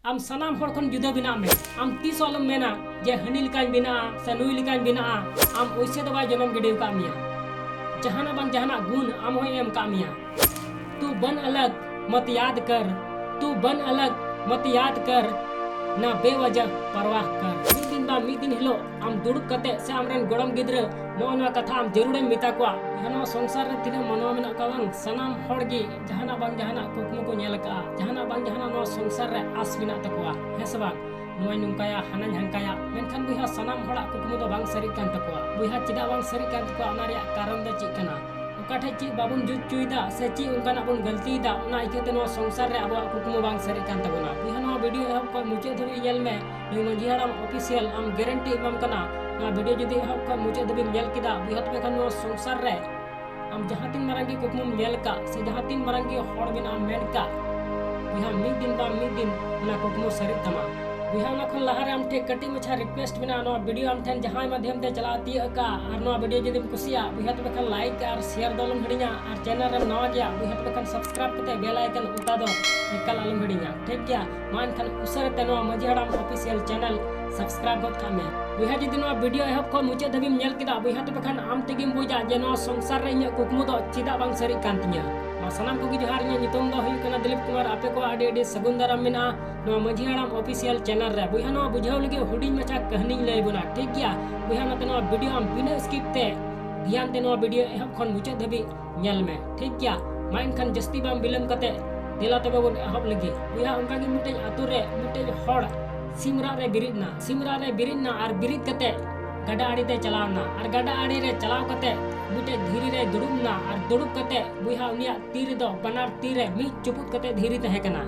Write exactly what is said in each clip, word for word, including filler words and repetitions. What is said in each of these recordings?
ᱟᱢ ᱥᱟᱱᱟᱢ ᱦᱚᱲ ᱠᱷᱚᱱ ᱡᱩᱫᱟᱹ ᱵᱮᱱᱟᱜ ᱢᱮ᱾ ᱟᱢ ᱛᱤᱥ ᱦᱚᱸ ᱟᱞᱚᱢ ᱢᱮᱱᱟ ᱡᱮ ᱦᱟᱹᱱᱤ ᱞᱮᱠᱟᱧ ᱵᱮᱱᱟᱜᱼᱟ ᱥᱮ ᱱᱩᱭ ᱞᱮᱠᱟᱧ ᱵᱮᱱᱟᱜᱼᱟ᱾ ᱟᱢ ᱚᱭᱥᱮ ᱫᱚ ᱵᱟᱭ ᱡᱚᱱᱚᱢ ᱜᱤᱰᱤ ᱟᱠᱟᱫ ᱢᱮᱭᱟ᱾ ᱡᱟᱦᱟᱱᱟᱜ ᱵᱟᱝ ᱡᱟᱦᱟᱱᱟᱜ ᱜᱩᱱ ᱟᱢ ᱦᱚᱸᱭ ᱮᱢ ᱟᱠᱟᱫ ᱢᱮᱭᱟ᱾ तू बन अलग, मत याद कर। तू बन अलग, मत याद कर। ना बेवजह परवाह कर। ᱢᱤᱫ ᱫᱤᱱ ᱵᱟᱝ ᱢᱤᱫ ᱫᱤᱱ ᱦᱤᱞᱳᱜ ᱟᱢ ᱫᱩᱲᱩᱵ ᱠᱟᱛᱮ ᱥᱮ ᱟᱢᱨᱮᱱ ᱜᱚᱲᱚᱢ ᱜᱤᱫᱽᱨᱟᱹ ᱱᱚᱜᱼᱚ ᱱᱚᱣᱟ ᱠᱟᱛᱷᱟ ᱟᱢ ᱡᱟᱹᱨᱩᱲᱮᱢ ᱢᱮᱛᱟ ᱠᱚᱣᱟ᱾ ᱱᱚᱣᱟ ᱥᱚᱝᱥᱟᱨ ᱨᱮ ᱛᱤᱱᱟᱹᱜ ᱢᱟᱱᱣᱟ ᱢᱮᱱᱟᱜ ᱠᱚᱣᱟ ᱵᱟᱝ, ᱥᱟᱱᱟᱢ ᱦᱚᱲ ᱜᱮ ᱡᱟᱦᱟᱱᱟᱜ ᱵᱟᱝ ᱡᱟᱦᱟᱱᱟᱜ ᱠᱩᱠᱢᱩ ᱠᱚ ᱧᱮᱞ ᱟᱠᱟᱫᱼᱟ, ᱡᱟᱦᱟᱱᱟᱜ ᱵᱟᱝ ᱡᱟᱦᱟᱱᱟᱜ ᱱᱚᱣᱟ ᱥᱚᱝᱥᱟᱨ ᱨᱮ ᱟᱥ ᱢᱮᱱᱟᱜ ᱛᱟᱠᱚᱣᱟ, ᱦᱮᱸ ᱥᱮ ᱵᱟᱝ? ᱱᱚᱣᱟᱧ ᱱᱚᱝᱠᱟᱭᱟ, ᱦᱟᱱᱟᱧ ᱦᱟᱱᱠᱟᱭᱟ, ᱢᱮᱱᱠᱷᱟᱱ ᱵᱚᱭᱦᱟ, ᱥᱟᱱᱟᱢ ᱦᱚᱲᱟᱜ ᱠᱩᱠᱢᱩ ᱫᱚ ᱵᱟᱝ ᱥᱟᱹᱨᱤᱜ ᱠᱟᱱ ᱛᱟᱠᱚᱣᱟ᱾ ᱵᱚᱭᱦᱟ, ᱪᱮᱫᱟᱜ ᱵᱟᱝ ᱥᱟᱹᱨᱤᱜ ᱠᱟᱱ ᱛᱟᱠᱚᱣᱟ? ᱚᱱᱟ ᱨᱮᱭᱟᱜ ᱠᱟᱨᱚᱱ ᱫᱚ ᱪᱮᱫ ᱠᱟᱱᱟ? ᱚᱠᱟ ᱴᱷᱮᱡ ᱪᱮᱫ ᱵᱟᱵᱚᱱ ᱡᱩᱛ ᱪᱚᱭᱮᱫᱟ ᱥᱮ ᱪᱮᱫ ᱚᱱᱠᱟᱱᱟᱜ ᱵᱚᱱ ᱜᱟᱹᱞᱛᱤᱭᱮᱫᱟ, ᱚᱱᱟ ᱤᱠᱷᱟᱹᱛᱮ ᱱᱚᱣᱟ ᱥᱚᱝᱥᱟᱨ ᱨᱮ ᱟᱵᱚᱣᱟᱜ ᱠᱩᱠᱢᱩ ᱵᱟᱝ ᱥᱟᱹᱨᱤᱜ ᱠᱟᱱ ᱛᱟᱵᱚᱱᱟ᱾ ᱵᱚᱭᱦᱟ, ᱱᱚᱣᱟ ᱵᱷᱤᱰᱤᱭᱳ ᱮᱦᱚᱵ ᱠᱷᱚᱱ ᱢᱩᱪᱟᱹᱫ ᱫᱷᱟᱹᱵᱤᱡ ᱧᱮᱞ ᱢᱮ᱾ ᱱᱩᱭ ᱢᱟᱹᱡᱷᱤ ᱦᱟᱲᱟᱢ ᱚᱯᱷᱤᱥᱤᱭᱟᱞ ᱟᱢ ᱜᱮᱨᱮᱱᱴᱤ ᱮᱢᱟᱢ ᱠᱟᱱᱟ, ᱱᱚᱣᱟ ᱵᱷᱤᱰᱤᱭᱳ ᱡᱩᱫᱤ ᱮᱦᱚᱵ ᱠᱷᱚᱱ ᱢᱩᱪᱟᱹᱫ ᱫᱷᱟᱹᱵᱤᱡ ᱧᱮᱞ ᱠᱮᱫᱟ, ᱵᱚᱭᱦᱟ, ᱛᱚᱵᱮ ᱠᱷᱟᱱ ᱱᱚᱣᱟ ᱥᱚᱝᱥᱟᱨ ᱨᱮ ᱟᱢ ᱡᱟᱦᱟᱸ ᱛᱤᱱ ᱢᱟᱨᱟᱝ ᱜᱮ ᱠᱩᱠᱢᱩᱢ ᱧᱮᱞ ᱠᱟᱜ ᱥᱮ ᱡᱟᱦᱟᱸ ᱛᱤᱱ ᱢᱟᱨᱟᱝ ᱜᱮ ᱦᱚᱲ ᱢᱮᱱᱟᱜ ᱮᱢ ᱢᱮᱱ ᱠᱟᱜ, ᱵᱚᱭᱦᱟ, ᱢᱤᱫ ᱫᱤᱱ ᱵᱟᱝ ᱢᱤᱫ ᱫᱤᱱ ᱚᱱᱟ ᱠᱩᱠᱢᱩ ᱥᱟᱹᱨᱤᱜ ᱛᱟᱢᱟ᱾ ᱵᱚᱭᱦᱟ, ᱚᱱᱟ ᱠᱷᱚᱱ ᱞᱟᱦᱟᱨᱮ ᱟᱢ ᱴᱷᱮᱱ ᱠᱟᱹᱴᱤᱡ ᱢᱟᱪᱷᱟ ᱨᱤᱠᱩᱭᱮᱥᱴ ᱢᱮᱱᱟᱜᱼᱟ, ᱱᱚᱣᱟ ᱵᱷᱤᱰᱤᱭᱳ ᱟᱢ ᱴᱷᱮᱱ ᱡᱟᱦᱟᱸᱭ ᱢᱟᱫᱷᱭᱚᱢ ᱛᱮ ᱪᱟᱞᱟᱣ ᱛᱤᱭᱟᱹᱜ ᱟᱠᱟᱫ, ᱟᱨ ᱱᱚᱣᱟ ᱵᱷᱤᱰᱤᱭᱳ ᱡᱩᱫᱤᱢ ᱠᱩᱥᱤᱭᱟᱜᱼᱟ, ᱵᱚᱭᱦᱟ, ᱛᱚᱵᱮ ᱠᱷᱟᱱ ᱞᱟᱭᱤᱠ ᱟᱨ ᱥᱮᱭᱟᱨ ᱫᱚ ᱟᱞᱚᱢ ᱦᱤᱲᱤᱧᱟ, ᱟᱨ ᱪᱮᱱᱮᱞ ᱨᱮᱢ ᱱᱟᱣᱟ ᱜᱮᱭᱟ, ᱵᱚᱭᱦᱟ, ᱛᱚᱵᱮ ᱠᱷᱟᱱ ᱥᱟᱵᱥᱠᱨᱟᱭᱤᱵ ᱠᱟᱛᱮ ᱵᱮᱞ ᱟᱭᱠᱚᱱ ᱚᱛᱟ ᱫᱚ ᱮᱠᱟᱞ ᱟᱞᱚᱢ ᱦᱤᱲᱤᱧᱟ, ᱴᱷᱤᱠ ᱜᱮᱭᱟ? ᱢᱟ ᱮᱱᱠᱷᱟᱱ ᱩᱥᱟᱹᱨᱟ ᱛᱮ ᱱᱚᱣᱟ ᱢᱟᱹᱡᱷᱤ ᱦᱟᱲᱟᱢ ᱚᱯᱷᱤᱥᱤᱭᱟᱞ ᱪᱮᱱᱮᱞ ᱥᱟᱵᱥᱠᱨᱟᱭᱤᱵ ᱜᱚᱫ ᱠᱟᱜ ᱢᱮ᱾ ᱵᱚᱭᱦᱟ, ᱡᱩᱫᱤ ᱱᱚᱣᱟ ᱵᱷᱤᱰᱤᱭᱳ ᱮᱦᱚᱵ ᱠᱷᱚᱱ ᱢᱩᱪᱟᱹᱫ ᱫᱷᱟᱹᱵᱤᱡ ᱧᱮᱞ ᱠᱮᱫᱟ, ᱵᱚᱭᱦᱟ, ᱛᱚᱵᱮ ᱠᱷᱟᱱ ᱟᱢ ᱛᱮᱜᱮᱢ ᱵᱩᱡᱟ ᱡᱮ ᱱᱚᱣᱟ ᱥᱚᱝᱥᱟᱨ ᱨᱮ ᱤᱧᱟᱹᱜ ᱠᱩᱠᱢᱩ ᱫᱚ ᱪᱮᱫᱟᱜ ᱵᱟᱝ ᱥᱟᱹᱨᱤᱜ ᱠᱟᱱ ᱛᱤᱧᱟᱹ᱾ ᱢᱟ ᱥᱟᱱᱟᱢ ᱠᱚᱜᱮ ᱡᱚᱦᱟᱨ, ᱤᱧᱟᱹᱜ ᱧᱩᱛᱩᱢ ᱫᱚ ᱦᱩᱭᱩᱜ ᱠᱟᱱᱟ ᱫᱤᱞᱤᱯ ᱠᱩᱢᱟᱨ᱾ ᱟᱯᱮ ᱠᱚᱣᱟᱜ ᱟᱹᱰᱤ ᱟᱹᱰᱤ ᱥᱟᱹᱜᱩᱱ ᱫᱟᱨᱟᱢ ᱢᱮᱱᱟᱜᱼᱟ ᱱᱚᱣᱟ ᱢᱟᱹᱡᱷᱤ ᱦᱟᱲᱟᱢ ᱚᱯᱷᱤᱥᱤᱭᱟᱞ ᱪᱮᱱᱮᱞ ᱨᱮ᱾ ᱵᱚᱭᱦᱟ, ᱱᱚᱣᱟ ᱵᱩᱡᱷᱟᱹᱣ ᱞᱟᱹᱜᱤᱫ ᱦᱩᱰᱤᱧ ᱢᱟᱪᱷᱟ ᱠᱟᱹᱦᱱᱤᱧ ᱞᱟᱹᱭ ᱵᱚᱱᱟ, ᱴᱷᱤᱠ ᱜᱮᱭᱟ? ᱵᱚᱭᱦᱟ, ᱚᱱᱟᱛᱮ ᱱᱚᱣᱟ ᱵᱷᱤᱰᱤᱭᱳ ᱟᱢ ᱵᱤᱱᱟᱹ ᱥᱠᱤᱯ ᱛᱮ ᱫᱷᱮᱭᱟᱱ ᱛᱮ ᱱᱚᱣᱟ ᱵᱷᱤᱰᱤᱭᱳ ᱮᱦᱚᱵ ᱠᱷᱚᱱ ᱢᱩᱪᱟᱹᱫ ᱫᱷᱟᱹᱵᱤᱡ ᱧᱮᱞ ᱢᱮ, ᱴᱷᱤᱠ ᱜᱮᱭᱟ? ᱢᱟ ᱮᱱᱠᱷᱟᱱ ᱡᱟᱹᱥᱛᱤ ᱵᱟᱝ ᱵᱤᱞᱚᱢ ᱠᱟᱛᱮ ᱫᱮᱞᱟ ᱛᱚᱵᱮ ᱵᱚᱱ ᱮᱦᱚᱵ ᱞᱮᱜᱮ᱾ ᱵᱚᱭᱦᱟ, ᱚᱱᱠᱟ ᱜᱮ ᱢᱤᱫᱴᱮᱡ ᱟᱛᱳ ᱨᱮ ᱢᱤᱫᱴᱮᱡ ᱦᱚᱲ ᱥᱤᱢ ᱨᱟᱜ ᱨᱮ ᱵᱮᱨᱮᱫ ᱱᱟ, ᱥᱤᱢ ᱨᱟᱜ ᱨᱮ ᱵᱮᱨᱮᱫ ᱱᱟ ᱟᱨ ᱵᱮᱨᱮᱫ ᱠᱟᱛᱮ ᱜᱟᱰᱟ ᱟᱲᱮ ᱛᱮ ᱪᱟᱞᱟᱣ ᱱᱟ, ᱟᱨ ᱜᱟᱰᱟ ᱟᱲᱮ ᱨᱮ ᱪᱟᱞᱟᱣ ᱠᱟᱛᱮ ᱢᱤᱫᱴᱮᱡ ᱫᱷᱤᱨᱤ ᱨᱮ ᱫᱩᱲᱩᱵ ᱱᱟ, ᱟᱨ ᱫᱩᱲᱩᱵ ᱠᱟᱛᱮ, ᱵᱚᱭᱦᱟ, ᱩᱱᱤᱭᱟᱜ ᱛᱤ ᱨᱮᱫᱚ ᱵᱟᱱᱟᱨ ᱛᱤ ᱨᱮ ᱢᱤᱫ ᱪᱩᱯᱩᱫ ᱠᱟᱛᱮ ᱫᱷᱤᱨᱤ ᱛᱟᱦᱮᱸ ᱠᱟᱱᱟ᱾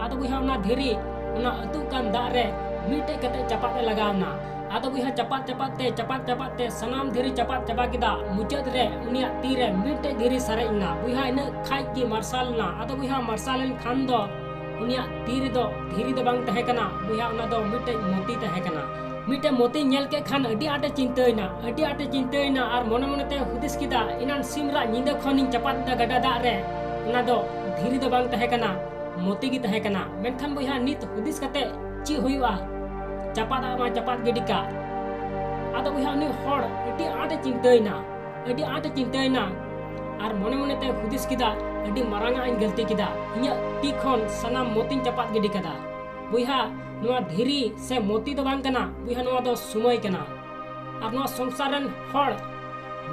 ᱟᱫᱚ, ᱵᱚᱭᱦᱟ, ᱚᱱᱟ ᱫᱷᱤᱨᱤ ᱚᱱᱟ ᱟᱹᱛᱩᱜ ᱠᱟᱱ ᱫᱟᱜ ᱨᱮ ᱢᱤᱫᱴᱮᱡ ᱠᱟᱛᱮ ᱪᱟᱯᱟᱫ ᱮ ᱞᱟᱜᱟᱣ ᱱᱟ᱾ ᱟᱫᱚ, ᱵᱚᱭᱦᱟ, ᱪᱟᱯᱟᱫ ᱪᱟᱯᱟᱫ ᱛᱮ, ᱪᱟᱯᱟᱫ ᱪᱟᱯᱟᱫ ᱛᱮ ᱥᱟᱱᱟᱢ ᱫᱷᱤᱨᱤ ᱪᱟᱯᱟᱫ ᱪᱟᱵᱟ ᱠᱮᱫᱟ᱾ ᱢᱩᱪᱟᱹᱫ ᱨᱮ ᱩᱱᱤᱭᱟᱜ ᱛᱤ ᱨᱮ ᱢᱤᱫᱴᱮᱡ ᱫᱷᱤᱨᱤ ᱥᱟᱨᱮᱡ ᱮᱱᱟ᱾ ᱵᱚᱭᱦᱟ, ᱤᱱᱟᱹᱜ ᱠᱷᱟᱡ ᱜᱮ ᱢᱟᱨᱥᱟᱞ ᱮᱱᱟ᱾ ᱟᱫᱚ, ᱵᱚᱭᱦᱟ, ᱢᱟᱨᱥᱟᱞ ᱮᱱ ᱠᱷᱟᱱ ᱫᱚ ᱩᱱᱤᱭᱟᱜ ᱛᱤ ᱨᱮᱫᱚ ᱫᱷᱤᱨᱤ ᱫᱚ ᱵᱟᱝ ᱛᱟᱦᱮᱸ ᱠᱟᱱᱟ, ᱵᱚᱭᱦᱟ, ᱚᱱᱟ ᱫᱚ ᱢᱤᱫᱴᱮᱡ ᱢᱚᱛᱤ ᱛᱟᱦᱮᱸ ᱠᱟᱱᱟ᱾ ᱢᱤᱫᱴᱮᱡ ᱢᱚᱛᱤ ᱧᱮᱞ ᱠᱮᱫ ᱠᱷᱟᱱ ᱟᱹᱰᱤ ᱟᱸᱴᱮ ᱪᱤᱱᱛᱟᱹᱭᱮᱱᱟ, ᱟᱹᱰᱤ ᱟᱸᱴᱮ ᱪᱤᱱᱛᱟᱹᱭᱮᱱᱟ ᱟᱨ ᱢᱚᱱᱮ ᱢᱚᱱᱮᱛᱮ ᱦᱩᱫᱤᱥ ᱠᱮᱫᱟ, ᱮᱱᱟᱱ ᱥᱤᱢ ᱨᱟᱜ ᱧᱤᱫᱟᱹ ᱠᱷᱚᱱᱤᱧ ᱪᱟᱯᱟᱫ ᱮᱫᱟ ᱜᱟᱰᱟ ᱫᱟᱜ ᱨᱮ, ᱚᱱᱟ ᱫᱚ ᱫᱷᱤᱨᱤ ᱫᱚ ᱵᱟᱝ ᱛᱟᱦᱮᱸ ᱠᱟᱱᱟ, ᱢᱚᱛᱤ ᱜᱮ ᱛᱟᱦᱮᱸ ᱠᱟᱱᱟ᱾ ᱢᱮᱱᱠᱷᱟᱱ ᱵᱚᱭᱦᱟ, ᱱᱤᱛ ᱦᱩᱫᱤᱥ ᱠᱟᱛᱮ ᱪᱮᱫ ᱦᱩᱭᱩᱜᱼᱟ? ᱪᱟᱯᱟᱫ ᱟᱜ ᱢᱟ ᱪᱟᱯᱟᱫ ᱜᱤᱰᱤ ᱠᱟᱜ᱾ ᱟᱫᱚ ᱵᱚᱭᱦᱟ, ᱩᱱᱤ ᱦᱚᱲ ᱟᱹᱰᱤ ᱟᱸᱴ ᱮ ᱪᱤᱱᱛᱟᱹᱭᱮᱱᱟ, ᱟᱹᱰᱤ ᱟᱸᱴ ᱮ ᱪᱤᱱᱛᱟᱹᱭᱮᱱᱟ᱾ ᱟᱨ ᱢᱚᱱᱮ ᱢᱚᱱᱮ ᱛᱮ ᱦᱩᱫᱤᱥ ᱠᱮᱫᱟ, ᱟᱹᱰᱤ ᱢᱟᱨᱟᱝ ᱟᱜ ᱤᱧ ᱜᱟᱹᱞᱛᱤ ᱠᱮᱫᱟ, ᱤᱧᱟᱹᱜ ᱛᱤ ᱠᱷᱚᱱ ᱥᱟᱱᱟᱢ ᱢᱚᱛᱤᱧ ᱪᱟᱯᱟᱫ ᱜᱤᱰᱤ ᱠᱟᱫᱟ᱾ ᱵᱚᱭᱦᱟ, ᱱᱚᱣᱟ ᱫᱷᱤᱨᱤ ᱥᱮ ᱢᱚᱛᱤ ᱫᱚ ᱵᱟᱝ ᱠᱟᱱᱟ ᱵᱚᱭᱦᱟ, ᱱᱚᱣᱟ ᱫᱚ ᱥᱚᱢᱚᱭ ᱠᱟᱱᱟ᱾ ᱟᱨ ᱱᱚᱣᱟ ᱥᱚᱝᱥᱟᱨ ᱨᱮᱱ ᱦᱚᱲ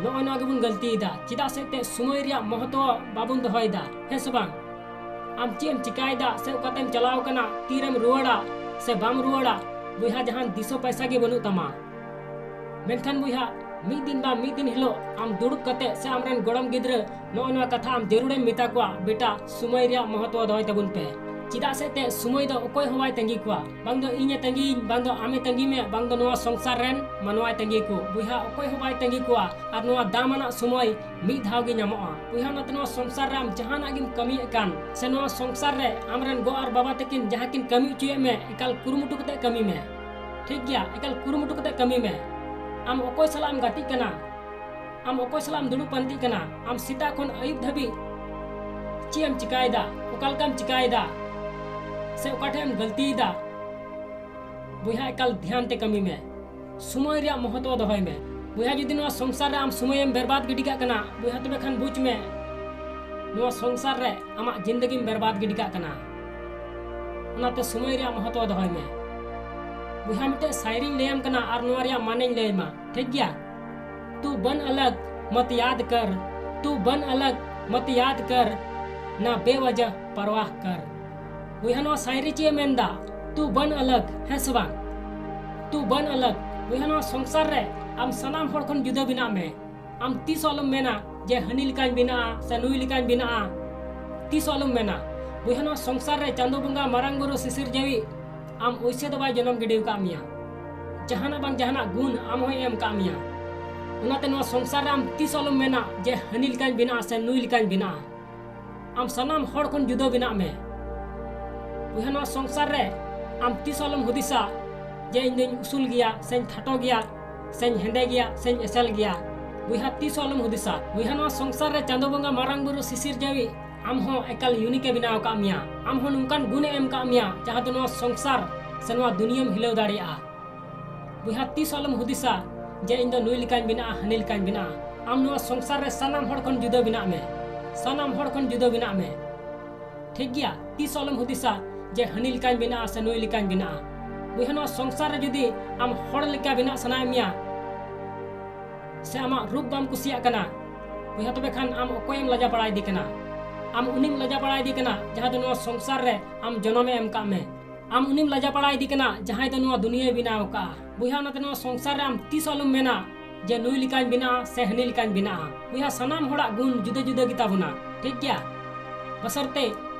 ᱱᱚᱜᱼᱚᱭ ᱱᱚᱣᱟ ᱜᱮᱵᱚᱱ ᱜᱟᱹᱞᱛᱤᱭᱮᱫᱟ᱾ ᱪᱮᱫᱟᱜ ᱥᱮ ᱮᱱᱛᱮᱫ ᱥᱚᱢᱚᱭ ᱨᱮᱭᱟᱜ ᱢᱚᱦᱚᱛᱚ ᱵᱟᱵᱚᱱ ᱫᱚᱦᱚᱭᱮᱫᱟ, ᱦᱮᱸ ᱥᱮ ᱵᱟᱝ? ᱟᱢ ᱪᱮᱫ ᱮᱢ ᱪᱤᱠᱟᱭᱮᱫᱟ ᱥᱮ ᱚᱠᱟᱛᱮᱢ ᱪᱟᱞᱟᱣ ᱠᱟᱱᱟ, ᱛᱤᱨᱮᱢ ᱨᱩᱣᱟᱹᱲᱟ ᱥᱮ ᱵᱟᱢ ᱨᱩᱣᱟᱹᱲᱟ, ᱵᱚᱭᱦᱟ, ᱡᱟᱦᱟᱱ ᱫᱤᱥᱟᱹ ᱯᱟᱭᱥᱟ ᱜᱮ ᱵᱟᱹᱱᱩᱜ ᱛᱟᱢᱟ᱾ ᱢᱮᱱᱠᱷᱟᱱ ᱵᱚᱭᱦᱟ, ᱢᱤᱫ ᱫᱤᱱ ᱵᱟ ᱢᱤᱫ ᱫᱤᱱ ᱦᱤᱞᱳᱜ ᱟᱢ ᱫᱩᱲᱩᱵ ᱠᱟᱛᱮ ᱥᱮ ᱟᱢᱨᱮᱱ ᱜᱚᱲᱚᱢ ᱜᱤᱫᱽᱨᱟᱹ ᱱᱚᱜᱼᱚ ᱱᱚᱣᱟ ᱠᱟᱛᱷᱟ ᱟᱢ ᱡᱟᱹᱨᱩᱲᱮᱢ ᱢᱮᱛᱟ ᱠᱚᱣᱟ, "ᱵᱮᱴᱟ, ᱥᱚᱢᱚᱭ ᱨᱮᱭᱟᱜ ᱢᱚᱦᱚᱛᱚ ᱫᱚᱦᱚᱭ ᱛᱟᱵᱚᱱ ᱯᱮ᱾ ᱪᱮᱫᱟᱜ ᱥᱮ ᱮᱱᱛᱮᱫ ᱥᱚᱢᱚᱭ ᱫᱚ ᱚᱠᱚᱭ ᱦᱚᱸ ᱵᱟᱭ ᱛᱟᱺᱜᱤ ᱠᱚᱣᱟ, ᱵᱟᱝ ᱫᱚ ᱤᱧᱮ ᱛᱟᱺᱜᱤᱭᱤᱧ, ᱵᱟᱝ ᱫᱚ ᱟᱢᱮ ᱛᱟᱺᱜᱤ ᱢᱮ, ᱵᱟᱝ ᱫᱚ ᱱᱚᱣᱟ ᱥᱚᱝᱥᱟᱨ ᱨᱮᱱ ᱢᱟᱱᱣᱟᱭ ᱛᱟᱺᱜᱤ ᱠᱚ᱾ ᱵᱚᱭᱦᱟ, ᱚᱠᱚᱭ ᱦᱚᱸ ᱵᱟᱭ ᱛᱟᱺᱜᱤ ᱠᱚᱣᱟ᱾ ᱟᱨ ᱱᱚᱣᱟ ᱫᱟᱢ ᱟᱱᱟᱜ ᱥᱚᱢᱚᱭ ᱢᱤᱫ ᱫᱷᱟᱣ ᱜᱮ ᱧᱟᱢᱚᱜᱼᱟ ᱵᱚᱭᱦᱟ᱾ ᱚᱱᱟᱛᱮ ᱱᱚᱣᱟ ᱥᱚᱝᱥᱟᱨ ᱨᱮ ᱟᱢ ᱡᱟᱦᱟᱱᱟᱜ ᱜᱮᱢ ᱠᱟᱹᱢᱤᱭᱮᱫ ᱠᱟᱱ ᱥᱮ ᱱᱚᱣᱟ ᱥᱚᱝᱥᱟᱨ ᱨᱮ ᱟᱢᱨᱮᱱ ᱜᱚ ᱟᱨ ᱵᱟᱵᱟ ᱛᱟᱹᱠᱤᱱ ᱡᱟᱦᱟᱸ ᱠᱤᱱ ᱠᱟᱹᱢᱤ ᱦᱚᱪᱚᱭᱮᱫ ᱢᱮ, ᱮᱠᱟᱞ ᱠᱩᱨᱩᱢᱩᱴᱩ ᱠᱟᱛᱮ ᱠᱟᱹᱢᱤ ᱢᱮ, ᱴᱷᱤᱠ ᱜᱮᱭᱟ? ᱮᱠᱟᱞ ᱠᱩᱨᱩᱢᱩᱴᱩ ᱠᱟᱛᱮ ᱠᱟᱹᱢᱤ ᱢᱮ᱾ ᱟᱢ ᱚᱠᱚᱭ ᱥᱟᱞᱟᱜ ᱮᱢ ᱜᱟᱛᱮᱜ ᱠᱟᱱᱟ, ᱟᱢ ᱚᱠᱚᱭ ᱥᱟᱞᱟᱜ ᱮᱢ ᱫᱩᱲᱩᱵ ᱯᱟᱱᱛᱮᱜ ᱠᱟᱱᱟ, ᱟᱢ ᱥᱮᱛᱟᱜ ᱠᱷᱚᱱ ᱟᱹᱭᱩᱵ ᱫᱷᱟᱹᱵᱤᱡ ᱪᱮᱫ ᱮᱢ ᱪᱤᱠᱟᱭᱮᱫᱟ, ᱚᱠᱟ ᱞᱮᱠᱟᱢ ᱪᱤᱠᱟᱭᱮᱫᱟ, ᱥᱮ ᱚᱠᱟ ᱴᱷᱮᱱ ᱮᱢ ᱜᱟᱹᱞᱛᱤᱭᱮᱫᱟ, ᱵᱚᱭᱦᱟ, ᱮᱠᱟᱞ ᱫᱷᱮᱭᱟᱱ ᱛᱮ ᱠᱟᱹᱢᱤ ᱢᱮ᱾ ᱥᱚᱢᱚᱭ ᱨᱮᱭᱟᱜ ᱢᱚᱦᱚᱛᱚ ᱫᱚᱦᱚᱭ ᱢᱮ᱾ ᱵᱚᱭᱦᱟ, ᱡᱩᱫᱤ ᱱᱚᱣᱟ ᱥᱚᱝᱥᱟᱨ ᱨᱮ ᱟᱢ ᱥᱚᱢᱚᱭᱮᱢ ᱵᱮᱨᱵᱟᱫ ᱜᱤᱰᱤ ᱠᱟᱜ ᱠᱟᱱᱟ, ᱵᱚᱭᱦᱟ, ᱛᱚᱵᱮ ᱠᱷᱟᱱ ᱵᱩᱡᱽ ᱢᱮ, ᱱᱚᱣᱟ ᱥᱚᱝᱥᱟᱨ ᱨᱮ ᱟᱢᱟᱜ ᱡᱤᱱᱫᱮᱜᱤᱢ ᱵᱮᱨᱵᱟᱫ ᱜᱤᱰᱤ ᱠᱟᱜ ᱠᱟᱱᱟ᱾ ᱚᱱᱟᱛᱮ ᱥᱚᱢᱚᱭ ᱨᱮᱭᱟᱜ ᱢᱚᱦᱚᱛᱚ ᱫᱚᱦᱚᱭ ᱢᱮ᱾ ᱵᱚᱭᱦᱟ, ᱢᱤᱫᱴᱮᱡ ᱥᱟᱭᱨᱤᱧ ᱞᱟᱹᱭᱟᱢ ᱠᱟᱱᱟ ᱟᱨ ᱱᱚᱣᱟ ᱨᱮᱭᱟᱜ ᱢᱟᱱᱮᱧ ᱞᱟᱹᱭ ᱟᱢᱟ, ᱴᱷᱤᱠ ᱜᱮᱭᱟ? तू बन अलग, मत याद कर, तू बन अलग, मत याद कर, ना बेवजह परवाह कर। ᱵᱚᱭᱦᱟ, ᱱᱚᱣᱟ ᱥᱟᱭᱨᱤ ᱪᱮᱫ ᱮ ᱢᱮᱱᱫᱟ? तू बन अलग, ᱦᱮᱸ ᱥᱮ ᱵᱟᱝ? तू बन अलग। ᱵᱚᱭᱦᱟ, ᱱᱚᱣᱟ ᱥᱚᱝᱥᱟᱨ ᱨᱮ ᱟᱢ ᱥᱟᱱᱟᱢ ᱦᱚᱲ ᱠᱷᱚᱱ ᱡᱩᱫᱟᱹ ᱵᱮᱱᱟᱜ ᱢᱮ᱾ ᱟᱢ ᱛᱤᱥ ᱦᱚᱸ ᱟᱞᱚᱢ ᱢᱮᱱᱟ ᱡᱮ ᱦᱟᱹᱱᱤ ᱞᱮᱠᱟᱧ ᱵᱮᱱᱟᱜᱼᱟ ᱥᱮ ᱱᱩᱭ ᱞᱮᱠᱟᱧ ᱵᱮᱱᱟᱜᱼᱟ᱾ ᱛᱤᱥ ᱦᱚᱸ ᱟᱞᱚᱢ ᱢᱮᱱᱟ᱾ ᱵᱚᱭᱦᱟ, ᱱᱚᱣᱟ ᱥᱚᱝᱥᱟᱨ ᱨᱮ ᱪᱟᱸᱫᱳ ᱵᱚᱸᱜᱟ, ᱢᱟᱨᱟᱝ ᱵᱩᱨᱩ, ᱥᱤᱥᱤᱨ ᱡᱟᱹᱣᱤᱡ ᱟᱢ ᱚᱭᱥᱮ ᱫᱚ ᱵᱟᱭ ᱡᱚᱱᱚᱢ ᱜᱤᱰᱤ ᱟᱠᱟᱫ ᱢᱮᱭᱟ᱾ ᱡᱟᱦᱟᱱᱟᱜ ᱵᱟᱝ ᱡᱟᱦᱟᱱᱟᱜ ᱜᱩᱱ ᱟᱢ ᱦᱚᱸᱭ ᱮᱢ ᱟᱠᱟᱫ ᱢᱮᱭᱟ᱾ ᱚᱱᱟᱛᱮ ᱱᱚᱣᱟ ᱥᱚᱝᱥᱟᱨ ᱨᱮ ᱟᱢ ᱛᱤᱥ ᱦᱚᱸ ᱟᱞᱚᱢ ᱢᱮᱱᱟ ᱡᱮ ᱦᱟᱹᱱᱤ ᱞᱮᱠᱟᱧ ᱵᱮᱱᱟᱜᱼᱟ ᱥᱮ ᱱᱩᱭ ᱞᱮᱠᱟᱧ ᱵᱮᱱᱟᱜᱼᱟ᱾ ᱟᱢ ᱥᱟᱱᱟᱢ ᱦᱚᱲ ᱠᱷᱚᱱ ᱡᱩᱫᱟᱹ ᱵᱮᱱᱟᱜ ᱢᱮ᱾ ᱵᱚᱭᱦᱟ, ᱱᱚᱣᱟ ᱥᱚᱝᱥᱟᱨ ᱨᱮ ᱟᱢ ᱛᱤᱥ ᱦᱚᱸ ᱟᱞᱚᱢ ᱦᱩᱫᱤᱥᱟ ᱡᱮ ᱤᱧ ᱫᱚᱧ ᱩᱥᱩᱞ ᱜᱮᱭᱟ ᱥᱮᱧ ᱠᱷᱟᱴᱚ ᱜᱮᱭᱟ ᱥᱮᱧ ᱦᱮᱸᱫᱮ ᱜᱮᱭᱟ ᱥᱮᱧ ᱮᱥᱮᱞ ᱜᱮᱭᱟ᱾ ᱵᱚᱭᱦᱟ, ᱛᱤᱥ ᱦᱚᱸ ᱟᱞᱚᱢ ᱦᱩᱫᱤᱥᱟ᱾ ᱵᱚᱭᱦᱟ, ᱱᱚᱣᱟ ᱥᱚᱝᱥᱟᱨ ᱨᱮ ᱪᱟᱸᱫᱳ ᱵᱚᱸᱜᱟ, ᱢᱟᱨᱟᱝ ᱵᱩᱨᱩ, ᱥᱤᱥᱤᱨ ᱡᱟᱹᱣᱤᱡ ᱟᱢ ᱦᱚᱸ ᱮᱠᱟᱞ unique ᱮ ᱵᱮᱱᱟᱣ ᱟᱠᱟᱫ ᱢᱮᱭᱟ᱾ ᱟᱢ ᱦᱚᱸ ᱱᱚᱝᱠᱟᱱ ᱜᱩᱱ ᱮ ᱮᱢ ᱟᱠᱟᱫ ᱢᱮᱭᱟ, ᱡᱟᱦᱟᱸ ᱫᱚ ᱱᱚᱣᱟ ᱥᱚᱝᱥᱟᱨ ᱥᱮ ᱱᱚᱣᱟ ᱫᱩᱱᱤᱭᱟᱹᱢ ᱦᱤᱞᱟᱹᱣ ᱫᱟᱲᱮᱭᱟᱜᱼᱟ᱾ ᱵᱚᱭᱦᱟ, ᱛᱤᱥ ᱦᱚᱸ ᱟᱞᱚᱢ ᱦᱩᱫᱤᱥᱟ ᱡᱮ ᱤᱧ ᱫᱚ ᱱᱩᱭ ᱞᱮᱠᱟᱧ ᱵᱮᱱᱟᱜᱼᱟ, ᱦᱟᱹᱱᱤ ᱞᱮᱠᱟᱧ ᱵᱮᱱᱟᱜᱼᱟ᱾ ᱟᱢ ᱱᱚᱣᱟ ᱥᱚᱝᱥᱟᱨ ᱨᱮ ᱥᱟᱱᱟᱢ ᱦᱚᱲ ᱠᱷᱚᱱ ᱡᱩᱫᱟᱹ ᱵᱮᱱᱟᱜ ᱢᱮ, ᱥᱟᱱᱟᱢ ᱦᱚᱲ ᱠᱷᱚᱱ ᱡᱩᱫᱟᱹ ᱵᱮᱱᱟᱜ ᱢᱮ᱾ ᱴᱷᱤᱠ ᱜᱮᱭᱟ? ᱛᱤᱥ ᱦᱚᱸ ᱟᱞᱚᱢ ᱦᱩᱫᱤᱥᱟ ᱡᱮ ᱦᱟᱹᱱᱤ ᱞᱮᱠᱟᱧ ᱵᱮᱱᱟᱜᱼᱟ ᱥᱮ ᱱᱩᱭ ᱞᱮᱠᱟᱧ ᱵᱮᱱᱟᱜᱼᱟ᱾ ᱵᱚᱭᱦᱟ, ᱱᱚᱣᱟ ᱥᱚᱝᱥᱟᱨ ᱨᱮ ᱡᱩᱫᱤ ᱟᱢ ᱦᱚᱲ ᱞᱮᱠᱟ ᱵᱮᱱᱟᱜ ᱥᱟᱱᱟᱭᱮᱫ ᱢᱮᱭᱟ ᱥᱮ ᱟᱢᱟᱜ ᱨᱩᱯ ᱵᱟᱢ ᱠᱩᱥᱤᱭᱟᱜ ᱠᱟᱱᱟ, ᱵᱚᱭᱦᱟ, ᱛᱚᱵᱮ ᱠᱷᱟᱱ ᱟᱢ ᱚᱠᱚᱭᱮᱢ ᱞᱟᱡᱟ ᱯᱟᱲᱟᱭᱮᱫᱮ ᱠᱟᱱᱟ? ᱟᱢ ᱩᱱᱤᱢ ᱞᱟᱡᱟ ᱯᱟᱲᱟᱭᱮᱫᱮ ᱠᱟᱱᱟ, ᱡᱟᱦᱟᱸ ᱫᱚ ᱱᱚᱣᱟ ᱥᱚᱝᱥᱟᱨ ᱨᱮ ᱟᱢ ᱡᱚᱱᱚᱢᱮ ᱮᱢ ᱠᱟᱜ ᱢᱮ᱾ ᱟᱢ ᱩᱱᱤᱢ ᱞᱟᱡᱟ ᱯᱟᱲᱟᱭᱮᱫᱮ ᱠᱟᱱᱟ, ᱡᱟᱦᱟᱸᱭ ᱫᱚ ᱱᱚᱣᱟ ᱫᱩᱱᱤᱭᱟᱹᱭ ᱵᱮᱱᱟᱣ ᱠᱟᱜᱼᱟ᱾ ᱵᱚᱭᱦᱟ, ᱚᱱᱟᱛᱮ ᱱᱚᱣᱟ ᱥᱚᱝᱥᱟᱨ ᱨᱮ ᱟᱢ ᱛᱤᱥ ᱦᱚᱸ ᱟᱞᱚᱢ ᱢᱮᱱᱟ ᱡᱮ ᱱᱩᱭ ᱞᱮᱠᱟᱧ ᱵᱮᱱᱟᱜᱼᱟ ᱥᱮ ᱦᱟᱹᱱᱤ ᱞᱮᱠᱟᱧ ᱵᱮᱱᱟᱜᱼᱟ᱾ ᱵᱚᱭᱦᱟ, ᱥᱟᱱᱟᱢ ᱦᱚᱲᱟᱜ ᱜᱩᱱ ᱡᱩᱫᱟᱹ ᱡᱩᱫᱟᱹ ᱜᱮᱛᱟ ᱵᱚᱱᱟ, ᱴᱷᱤᱠ ᱜᱮᱭᱟ? ᱵᱟᱥᱟᱨᱛᱮ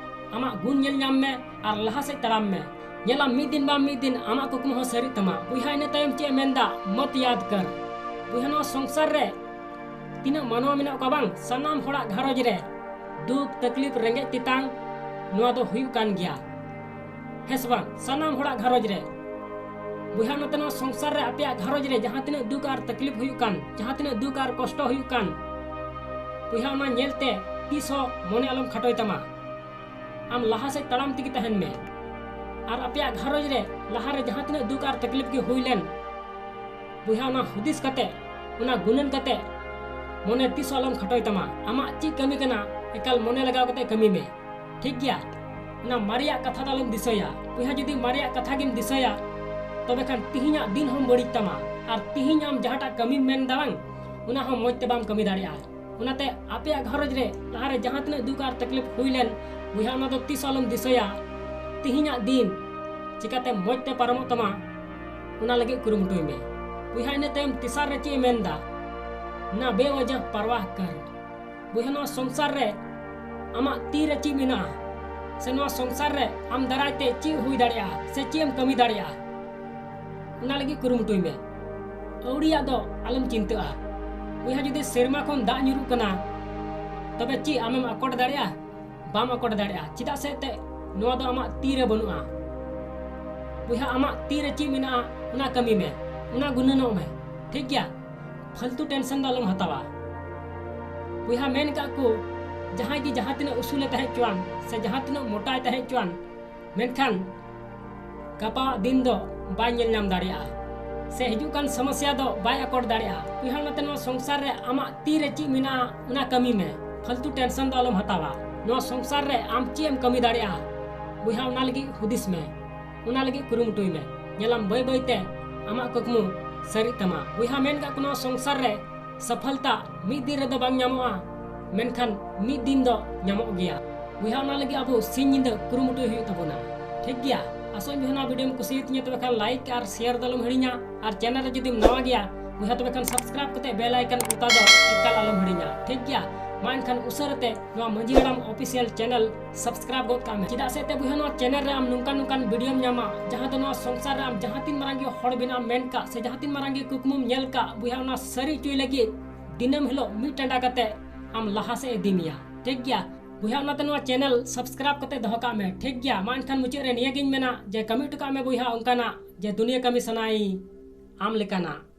ᱟᱢᱟᱜ ᱜᱩᱱ ᱧᱮᱞ ᱧᱟᱢ ᱢᱮ ᱟᱨ ᱞᱟᱦᱟ ᱥᱮᱫ ᱛᱟᱲᱟᱢ ᱢᱮ᱾ ᱧᱮᱞᱟᱢ ᱢᱤᱫ ᱫᱤᱱ ᱵᱟᱝ ᱢᱤᱫ ᱫᱤᱱ ᱟᱢᱟᱜ ᱠᱩᱠᱢᱩ ᱦᱚᱸ ᱥᱟᱹᱨᱤᱜ ᱛᱟᱢᱟ᱾ ᱵᱚᱭᱦᱟ, ᱤᱱᱟᱹ ᱛᱟᱭᱚᱢ ᱪᱮᱫ ᱮ ᱢᱮᱱᱫᱟ? ᱢᱚᱛ ᱭᱟᱫ ᱠᱟᱨ᱾ ᱵᱚᱭᱦᱟ, ᱱᱚᱣᱟ ᱥᱚᱝᱥᱟᱨ ᱨᱮ ᱛᱤᱱᱟᱹᱜ ᱢᱟᱱᱣᱟ ᱢᱮᱱᱟᱜ ᱠᱚᱣᱟ ᱵᱟᱝ, ᱥᱟᱱᱟᱢ ᱦᱚᱲᱟᱜ ᱜᱷᱟᱨᱚᱸᱡᱽ ᱨᱮ ᱫᱩᱠ, ᱛᱟᱠᱞᱤᱯ, ᱨᱮᱸᱜᱮᱡ ᱛᱮᱛᱟᱝ, ᱱᱚᱣᱟ ᱫᱚ ᱦᱩᱭᱩᱜ ᱠᱟᱱ ᱜᱮᱭᱟ, ᱦᱮᱸ ᱥᱮ ᱵᱟᱝ? ᱥᱟᱱᱟᱢ ᱦᱚᱲᱟᱜ ᱜᱷᱟᱨᱚᱸᱡᱽ ᱨᱮ᱾ ᱵᱚᱭᱦᱟ, ᱱᱚᱛᱮ ᱱᱚᱣᱟ ᱥᱚᱝᱥᱟᱨ ᱨᱮ ᱟᱯᱮᱭᱟᱜ ᱜᱷᱟᱨᱚᱸᱡᱽ ᱨᱮ ᱡᱟᱦᱟᱸ ᱛᱤᱱᱟᱹᱜ ᱫᱩᱠ ᱟᱨ ᱛᱟᱠᱞᱤᱯ ᱦᱩᱭᱩᱜ ᱠᱟᱱ, ᱡᱟᱦᱟᱸ ᱛᱤᱱᱟᱹᱜ ᱫᱩᱠ ᱟᱨ ᱠᱚᱥᱴᱚ ᱦᱩᱭᱩᱜ ᱠᱟᱱ, ᱵᱚᱭᱦᱟ, ᱚᱱᱟ ᱧᱮᱞᱛᱮ ᱛᱤᱥ ᱦᱚᱸ ᱢᱚᱱᱮ ᱟᱞᱚᱢ ᱠᱷᱟᱴᱚᱭ ᱛᱟᱢᱟ᱾ ᱟᱢ ᱞᱟᱦᱟ ᱥᱮᱫ ᱛᱟᱲᱟᱢ ᱛᱮᱜᱮ ᱛᱟᱦᱮᱱ ᱢᱮ᱾ ᱟᱨ ᱟᱯᱮᱭᱟᱜ ᱜᱷᱟᱨᱚᱸᱡᱽ ᱨᱮ ᱞᱟᱦᱟᱨᱮ ᱡᱟᱦᱟᱸ ᱛᱤᱱᱟᱹᱜ ᱫᱩᱠ ᱟᱨ ᱛᱟᱠᱞᱤᱯ ᱜᱮ ᱦᱩᱭ ᱞᱮᱱ, ᱵᱚᱭᱦᱟ, ᱚᱱᱟ ᱦᱩᱫᱤᱥ ᱠᱟᱛᱮ, ᱚᱱᱟ ᱜᱩᱱᱟᱹᱱ ᱠᱟᱛᱮ ᱢᱚᱱᱮ ᱛᱤᱥ ᱦᱚᱸ ᱟᱞᱚᱢ ᱠᱷᱟᱴᱚᱭ ᱛᱟᱢᱟ᱾ ᱟᱢᱟᱜ ᱪᱮᱫ ᱠᱟᱹᱢᱤ ᱠᱟᱱᱟ, ᱮᱠᱟᱞ ᱢᱚᱱᱮ ᱞᱟᱜᱟᱣ ᱠᱟᱛᱮ ᱠᱟᱹᱢᱤ ᱢᱮ, ᱴᱷᱤᱠ ᱜᱮᱭᱟ? ᱚᱱᱟ ᱢᱟᱨᱮᱭᱟᱜ ᱠᱟᱛᱷᱟ ᱫᱚ ᱟᱞᱚᱢ ᱫᱤᱥᱟᱹᱭᱟ᱾ ᱵᱚᱭᱦᱟ, ᱡᱩᱫᱤ ᱢᱟᱨᱮᱭᱟᱜ ᱠᱟᱛᱷᱟ ᱜᱮᱢ ᱫᱤᱥᱟᱹᱭᱟ, ᱛᱚᱵᱮ ᱠᱷᱟᱱ ᱛᱤᱦᱤᱧᱟᱜ ᱫᱤᱱ ᱦᱚᱸ ᱵᱟᱹᱲᱤᱡ ᱛᱟᱢᱟ᱾ ᱟᱨ ᱛᱤᱦᱤᱧ ᱟᱢ ᱡᱟᱦᱟᱸᱴᱟᱜ ᱠᱟᱹᱢᱤᱢ ᱢᱮᱱ ᱫᱟ ᱵᱟᱝ, ᱚᱱᱟ ᱦᱚᱸ ᱢᱚᱡᱽ ᱛᱮ ᱵᱟᱢ ᱠᱟᱹᱢᱤ ᱫᱟᱲᱮᱭᱟᱜᱼᱟ᱾ ᱚᱱᱟᱛᱮ ᱟᱯᱮᱭᱟᱜ ᱜᱷᱟᱨᱚᱸᱡᱽ ᱨᱮ ᱞᱟᱦᱟᱨᱮ ᱡᱟᱦᱟᱸ ᱛᱤᱱᱟᱹᱜ ᱫᱩᱠ ᱟᱨ ᱛᱟᱠᱞᱤᱯ ᱦᱩᱭ ᱞᱮᱱ, ᱵᱚᱭᱦᱟ, ᱚᱱᱟ ᱫᱚ ᱛᱤᱥ ᱦᱚᱸ ᱟᱞᱚᱢ ᱫᱤᱥᱟᱹᱭᱟ᱾ ᱛᱤᱦᱤᱧᱟᱜ ᱫᱤᱱ ᱪᱤᱠᱟᱛᱮ ᱢᱚᱡᱽ ᱛᱮ ᱯᱟᱨᱚᱢᱚᱜ ᱛᱟᱢᱟ, ᱚᱱᱟ ᱞᱟᱹᱜᱤᱫ ᱠᱩᱨᱩᱢᱩᱴᱩᱭ ᱢᱮ᱾ ᱵᱚᱭᱦᱟ, ᱤᱱᱟᱹ ᱛᱟᱭᱚᱢ ᱛᱮᱥᱟᱨ ᱨᱮ ᱪᱮᱫ ᱮ ᱢᱮᱱ ᱫᱟ? ᱱᱟ ᱵᱮᱣᱟᱡᱟᱦ ᱯᱟᱨᱣᱟᱦ ᱠᱟᱨ᱾ ᱵᱚᱭᱦᱟ, ᱱᱚᱣᱟ ᱥᱚᱝᱥᱟᱨ ᱨᱮ ᱟᱢᱟᱜ ᱛᱤ ᱨᱮ ᱪᱮᱫ ᱢᱮᱱᱟᱜᱼᱟ, ᱥᱮ ᱱᱚᱣᱟ ᱥᱚᱝᱥᱟᱨ ᱨᱮ ᱟᱢ ᱫᱟᱨᱟᱭ ᱛᱮ ᱪᱮᱫ ᱦᱩᱭ ᱫᱟᱲᱮᱭᱟᱜᱼᱟ, ᱥᱮ ᱪᱮᱫ ᱮᱢ ᱠᱟᱹᱢᱤ ᱫᱟᱲᱮᱭᱟᱜᱼᱟ, ᱚᱱᱟ ᱞᱟᱹᱜᱤᱫ ᱠᱩᱨᱩᱢᱩᱴᱩᱭ ᱢᱮ᱾ ᱟᱹᱣᱲᱤᱭᱟᱜ ᱫᱚ ᱟᱞᱚᱢ ᱪᱤᱱᱛᱟᱹᱜᱼᱟ᱾ ᱵᱚᱭᱦᱟ, ᱡᱩᱫᱤ ᱥᱮᱨᱢᱟ ᱠᱷᱚᱱ ᱫᱟᱜ ᱧᱩᱨᱩᱜ ᱠᱟᱱᱟ, ᱛᱚᱵᱮ ᱪᱮᱫ ᱟᱢᱮᱢ ᱟᱠᱚᱴ ᱫᱟᱲᱮᱭᱟᱜᱼᱟ? ᱵᱟᱢ ᱟᱠᱚᱴ ᱫᱟᱲᱮᱭᱟᱜᱼᱟ᱾ ᱪᱮᱫᱟᱜ ᱥᱮ ᱮᱱᱛᱮᱫ ᱱᱚᱣᱟ ᱫᱚ ᱟᱢᱟᱜ ᱛᱤ ᱨᱮ ᱵᱟᱹᱱᱩᱜᱼᱟ᱾ ᱵᱚᱭᱦᱟ, ᱟᱢᱟᱜ ᱛᱤ ᱨᱮ ᱪᱮᱫ ᱢᱮᱱᱟᱜᱼᱟ, ᱚᱱᱟ ᱠᱟᱹᱢᱤ ᱢᱮ, ᱚᱱᱟ ᱜᱩᱱᱟᱹᱱᱚᱜ ᱢᱮ, ᱴᱷᱤᱠ ᱜᱮᱭᱟ? ᱯᱷᱟᱞᱛᱩ ᱴᱮᱱᱥᱚᱱ ᱫᱚ ᱟᱞᱚᱢ ᱦᱟᱛᱟᱣᱟ᱾ ᱵᱚᱭᱦᱟ, ᱢᱮᱱ ᱠᱟᱜ ᱠᱚ, ᱡᱟᱦᱟᱸᱭ ᱜᱮ ᱡᱟᱦᱟᱸ ᱛᱤᱱᱟᱹᱜ ᱩᱥᱩᱞᱮ ᱛᱟᱦᱮᱸ ᱦᱚᱪᱚᱣᱟᱱ ᱥᱮ ᱡᱟᱦᱟᱸ ᱛᱤᱱᱟᱹᱜ ᱢᱚᱴᱟᱭ ᱛᱟᱦᱮᱸ ᱦᱚᱪᱚᱣᱟᱱ, ᱢᱮᱱᱠᱷᱟᱱ ᱜᱟᱯᱟ ᱫᱤᱱ ᱫᱚ ᱵᱟᱭ ᱧᱮᱞ ᱧᱟᱢ ᱫᱟᱲᱮᱭᱟᱜᱼᱟ, ᱥᱮ ᱦᱤᱡᱩᱜ ᱠᱟᱱ ᱥᱚᱢᱚᱥᱭᱟ ᱫᱚ ᱵᱟᱭ ᱟᱠᱚᱴ ᱫᱟᱲᱮᱭᱟᱜᱼᱟ᱾ ᱵᱚᱭᱦᱟ, ᱚᱱᱟᱛᱮ ᱱᱚᱣᱟ ᱥᱚᱝᱥᱟᱨ ᱨᱮ ᱟᱢᱟᱜ ᱛᱤ ᱨᱮ ᱪᱮᱫ ᱢᱮᱱᱟᱜᱼᱟ, ᱚᱱᱟ ᱠᱟᱹᱢᱤ ᱢᱮ, ᱯᱷᱟᱞᱛᱩ ᱴᱮᱱᱥᱚᱱ ᱫᱚ ᱟᱞᱚᱢ ᱦᱟᱛᱟᱣᱟ᱾ ᱱᱚᱣᱟ ᱥᱚᱝᱥᱟᱨ ᱨᱮ ᱟᱢ ᱪᱮᱫ ᱮᱢ ᱠᱟᱹᱢᱤ ᱫᱟᱲᱮᱭᱟᱜᱼᱟ, ᱵᱚᱭᱦᱟ, ᱚᱱᱟ ᱞᱟᱹᱜᱤᱫ ᱦᱩᱫᱤᱥ ᱢᱮ, ᱚᱱᱟ ᱞᱟᱹᱜᱤᱫ ᱠᱩᱨᱩᱢᱩᱴᱩᱭ ᱢᱮ᱾ ᱧᱮᱞᱟᱢ, ᱵᱟᱹᱭ ᱵᱟᱹᱭ ᱛᱮ ᱟᱢᱟᱜ ᱠᱩᱠᱢᱩ ᱥᱟᱹᱨᱤᱜ ᱛᱟᱢᱟ᱾ ᱵᱚᱭᱦᱟ, ᱢᱮᱱ ᱠᱟᱜ ᱠᱚ, ᱱᱚᱣᱟ ᱥᱚᱝᱥᱟᱨ ᱨᱮ ᱥᱟᱯᱷᱚᱞᱛᱟ ᱢᱤᱫ ᱫᱤᱱ ᱨᱮᱫᱚ ᱵᱟᱝ ᱧᱟᱢᱚᱜᱼᱟ, ᱢᱮᱱᱠᱷᱟᱱ ᱢᱤᱫ ᱫᱤᱱ ᱫᱚ ᱧᱟᱢᱚᱜ ᱜᱮᱭᱟ᱾ ᱵᱚᱭᱦᱟ, ᱚᱱᱟ ᱞᱟᱹᱜᱤᱫ ᱟᱵᱚ ᱥᱤᱧ ᱧᱤᱫᱟᱹ ᱠᱩᱨᱩᱢᱩᱴᱩᱭ ᱦᱩᱭᱩᱜ ᱛᱟᱵᱚᱱᱟ᱾ ᱴᱷᱤᱠ ᱜᱮᱭᱟ? ᱟᱥᱚᱜ ᱟᱹᱧ ᱵᱚᱭᱦᱟ, ᱱᱚᱣᱟ ᱵᱷᱤᱰᱤᱭᱳᱢ ᱠᱩᱥᱤᱭᱟᱛᱤᱧᱟ, ᱛᱚᱵᱮ ᱠᱷᱟᱱ ᱞᱟᱭᱤᱠ ᱟᱨ ᱥᱮᱭᱟᱨ ᱫᱚ ᱟᱞᱚᱢ ᱦᱤᱲᱤᱧᱟ᱾ ᱟᱨ ᱪᱮᱱᱮᱞ ᱨᱮ ᱡᱩᱫᱤᱢ ᱱᱟᱣᱟ ᱜᱮᱭᱟ ᱵᱚᱭᱦᱟ, ᱛᱚᱵᱮ ᱠᱷᱟᱱ ᱥᱟᱵᱥᱠᱨᱟᱭᱤᱵ ᱠᱟᱛᱮ ᱵᱮᱞ ᱟᱭᱠᱚᱱ ᱚᱛᱟ ᱫᱚ ᱮᱠᱟᱞ ᱟᱞᱚᱢ ᱦᱤᱲᱤᱧᱟ᱾ ᱴᱷᱤᱠ ᱜᱮᱭᱟ? ᱢᱟ ᱮᱱᱠᱷᱟᱱ ᱩᱥᱟᱹᱨᱟ ᱛᱮ ᱱᱚᱣᱟ ᱢᱟᱹᱡᱷᱤ ᱦᱟᱲᱟᱢ ᱚᱯᱷᱤᱥᱤᱭᱟᱞ ᱪᱮᱱᱮᱞ ᱥᱟᱵᱥᱠᱨᱟᱭᱤᱵ ᱜᱚᱫ ᱠᱟᱜ ᱢᱮ᱾ ᱪᱮᱫᱟᱜ ᱥᱮ ᱮᱱᱛᱮ ᱵᱚᱭᱦᱟ, ᱱᱚᱣᱟ ᱪᱮᱱᱮᱞ ᱨᱮ ᱟᱢ ᱱᱚᱝᱠᱟᱱ ᱱᱚᱝᱠᱟᱱ ᱵᱷᱤᱰᱤᱭᱳᱢ ᱧᱟᱢᱟ, ᱡᱟᱦᱟᱸ ᱫᱚ ᱱᱚᱣᱟ ᱥᱚᱝᱥᱟᱨ ᱨᱮ ᱟᱢ ᱡᱟᱦᱟᱸ ᱛᱤᱱ ᱢᱟᱨᱟᱝ ᱜᱮ ᱦᱚᱲ ᱵᱮᱱᱟᱜ ᱮᱢ ᱢᱮᱱ ᱠᱟᱜ ᱥᱮ ᱡᱟᱦᱟᱸ ᱛᱤᱱ ᱢᱟᱨᱟᱝ ᱜᱮ ᱠᱩᱠᱢᱩᱢ ᱧᱮᱞ ᱠᱟᱜ, ᱵᱚᱭᱦᱟ, ᱚᱱᱟ ᱥᱟᱹᱨᱤ ᱦᱚᱪᱚᱭ ᱞᱟᱹᱜᱤᱫ ᱫᱤᱱᱟᱹᱢ ᱦᱤᱞᱳᱜ ᱢᱤᱫ ᱴᱟᱸᱰᱟ ᱠᱟᱛᱮ ᱟᱢ ᱞᱟᱦᱟ ᱥᱮᱫ ᱮ ᱤᱫᱤ ᱢᱮᱭᱟ᱾ ᱴᱷᱤᱠ ᱜᱮᱭᱟ? ᱵᱚᱭᱦᱟ, ᱚᱱᱟᱛᱮ ᱱᱚᱣᱟ ᱪᱮᱱᱮᱞ ᱥᱟᱵᱥᱠᱨᱟᱭᱤᱵ ᱠᱟᱛᱮ ᱫᱚᱦᱚ ᱠᱟᱜ ᱢᱮ᱾ ᱴᱷᱤᱠ ᱜᱮᱭᱟ? ᱢᱟ ᱮᱱᱠᱷᱟᱱ ᱢᱩᱪᱟᱹᱫ ᱨᱮ ᱱᱤᱭᱟᱹ ᱜᱤᱧ ᱢᱮᱱᱟ ᱡᱮ ᱠᱟᱹᱢᱤ ᱦᱚᱴᱚ ᱠᱟᱜ ᱢᱮ ᱵᱚᱭᱦᱟ ᱚᱱᱠᱟᱱᱟᱜ ᱡᱮ ᱫᱩᱱᱤᱭᱟᱹ ᱠᱟᱹᱢᱤ ᱥᱟᱱᱟᱭ ᱟᱢ ᱞᱮᱠᱟᱱᱟᱜ᱾